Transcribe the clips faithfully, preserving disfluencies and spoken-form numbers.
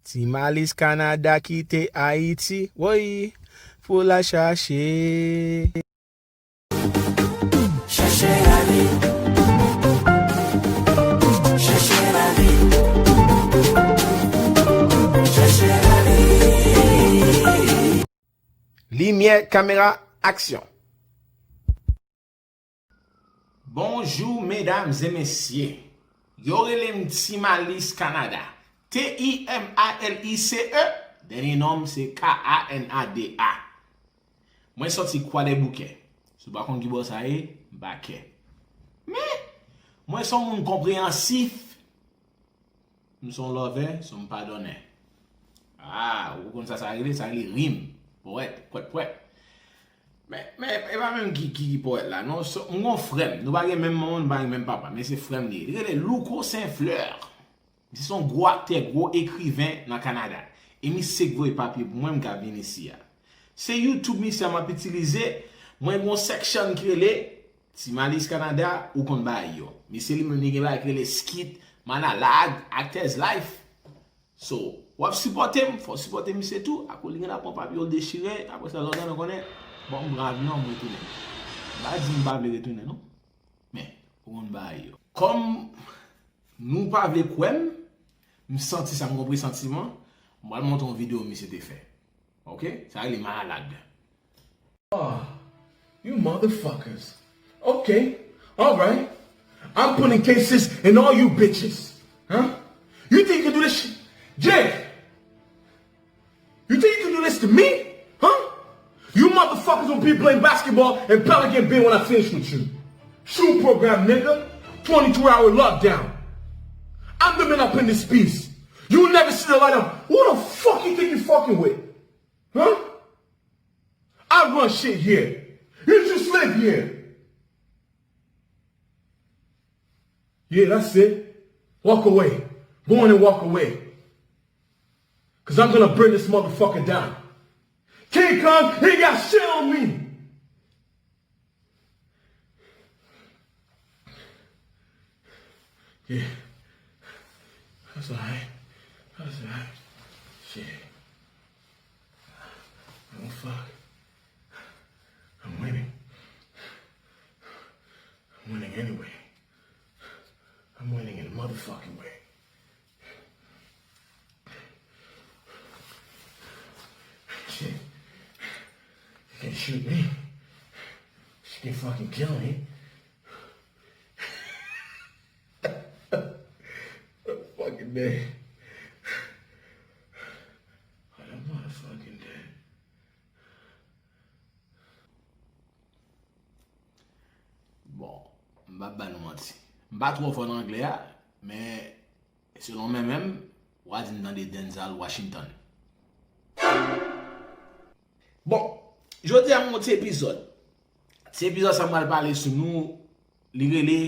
Ti Malis Kanada kite Ayiti, woy, pou l al chache. Limyè, kamera, aksyon. Bonjou, medam e mesye. Yo rele m Ti Malis Kanada. T I M A L I C E, dènye non m se K A N A D A. Mwen sòti Kwadèboukè. Si w pa konn ki bò sa ye, m pa kè. Men, mwen se yon moun konpreyansif. M se yon lòvè, se yon padonè. Ah, ou konn sa sa rele? Sa rele rim, powèt, pwèt, pwèt. Men, men, e pa menm ki, ki, ki powèt la, non. So, m gon frè m. Nou pa gen menm manman, nou pa gen menm papa, men se frè m li ye. Li rele Louko Saint Fleur. Misye se yon gwo aktè, gwo ekriven nan Kanada. E misye k voye papye pou mwen, m ka vin isi a. Se YouTube misye a m ap itilize. Mwen gon section ki rele Ti Malis Kanada, ou konn bagay yo. Misye li menm li gen bagay ki rele skit, manalag, actors life. So, w ap sipòte m, fò w sipòte misye tou. Akoz li gen la pran papye l dechire, apre sa lòt ane konnen, bon, m pran avyon, m retounen. M pa di m pa vle retounen, non. Men, ou konn bagay yo. Kòm nou pa vle kwè m, m santi sa, m gon presantiman, m pral montre yon videyo misye te fè. Ok? Sa rele manalag. Ah, you motherfuckers. Okay, alright. I'm putting cases in all you bitches. Huh? You think you can do this shit? Jake, you think you can do this to me? Huh? You motherfuckers gonna be playing basketball in Pelican Bay when I finish with you. Shoot program, nigga. Twenty-two hour lockdown. I'm the man up in this piece. You will never see the light of, who the fuck you think you fucking with? Huh? I run shit here. You just live here. Yeah, that's it. Walk away. Go on and walk away. Cause I'm gonna burn this motherfucker down. King Kong, he got shit on me. Yeah. That's alright. That's alright. Shit. Oh, fuck. I'm winning. I'm winning anyway. I'm winning in a motherfucking way. Shit. You can't shoot me. She can fucking kill me. Fucking day. What a motherfucking day. Bon, m pa ba nou manti. M pa twò fò nan anglè a, men selon mwen menm, w a di m tande Denzel Washington. Bon, jodi a m gon ti epizòd. Ti epizòd sa m pral pale sou nou, li rele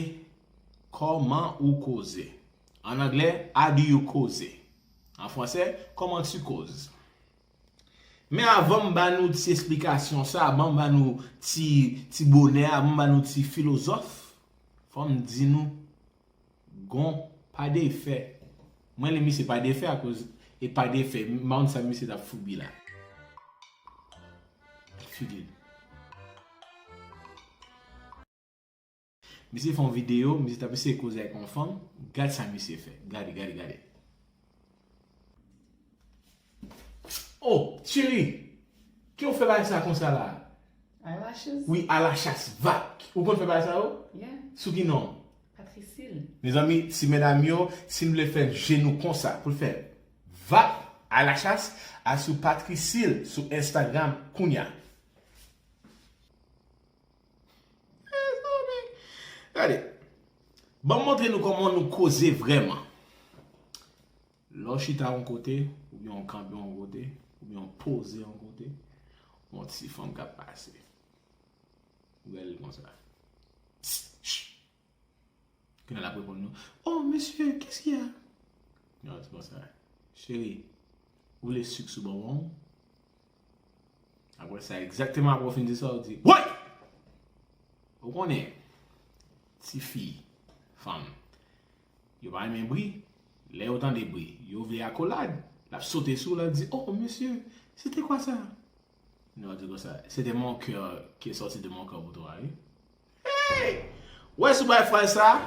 Kòman ou koze? An anglè, how do you koze? An fransè, comment tu causes? Men avan m ba nou ti esplikasyon sa, avan m ba nou ti, ti bonè, avan m ba nou ti filozòf, fò m di nou, gon pa defè. Mwen li misye pa defè akoz e pa defè. M pa konn sa misye t ap foubi la. Figi l. Misye fè yon videyo, misye t ap eseye koze ak yon fanm. Gad sa misye fè. Gade, gade, gade. Oh, cheri, ke w fè bagay sa konsa la? Eyelashes? Wi, a la chas, va. Ou konn fè bagay sa yo? Yeah. Sou ki non? Patrisil. Mezanmi, ti medam yo, si n vle fè je nou konsa, pou l fè va a la chas, al sou Patrisil sou Instagram kounya. Gade. Ban m montre nou kòman nou koze vrèman. Lè w chita yon kote, oubyen w kanpe yon kote, oubyen w poze yon kote, yon ti fanm k ap pase. Ou gade l konsa. Kounye a l ap reponn nou, "Oh, monsieur, qu'est-ce qu'il y a?" Yon ti konsa. "Cheri, ou vle sik sou bonbon w?" Apre sa, egzakteman apre w fin di sa, ou di, "Woy!" Ou konnen, tifi, fanm, yo pa renmen bri. Lè yo tande bri, yo vle akolad. L ap sote sou w, l ap di, "Oh, monsieur, c'était quoi ça?" Non, di konsa, "C'était mon cœur qui est sorti de mon corps pour toi, wi." Hey! Wè, si w bay fraz sa,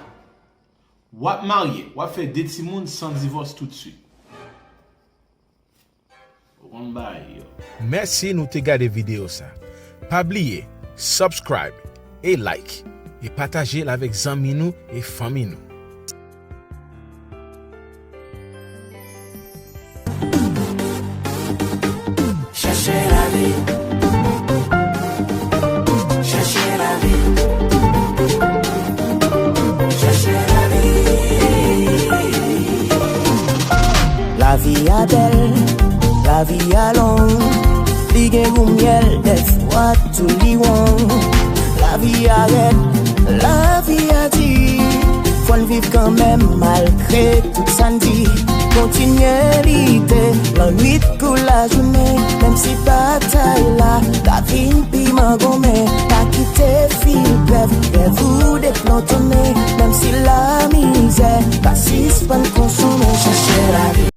w ap marye, w ap fè de timoun san divòs toutswit. Ou konn bagay yo. Mèsi nou te gade videyo sa. Pa bliye, subscribe e like, e pataje l avèk zanmi nou e fanmi nou. Chèche lavi. Chèche lavi. Chèche lavi. Lavi a bèl, lavi a long, li gen gou myèl, dèfwa tou li won. Lavi a rèd, lavi a di, fò n viv kanmenm malgre tout sa n di. Kontinye lite, lannwit kou lajounen, menm si batay la ka vin pi mangonmen. Pa kite fil grèv, grèv ou deplontonnen, menm si lamizè pa sispann konsonmen. Chèche lavi.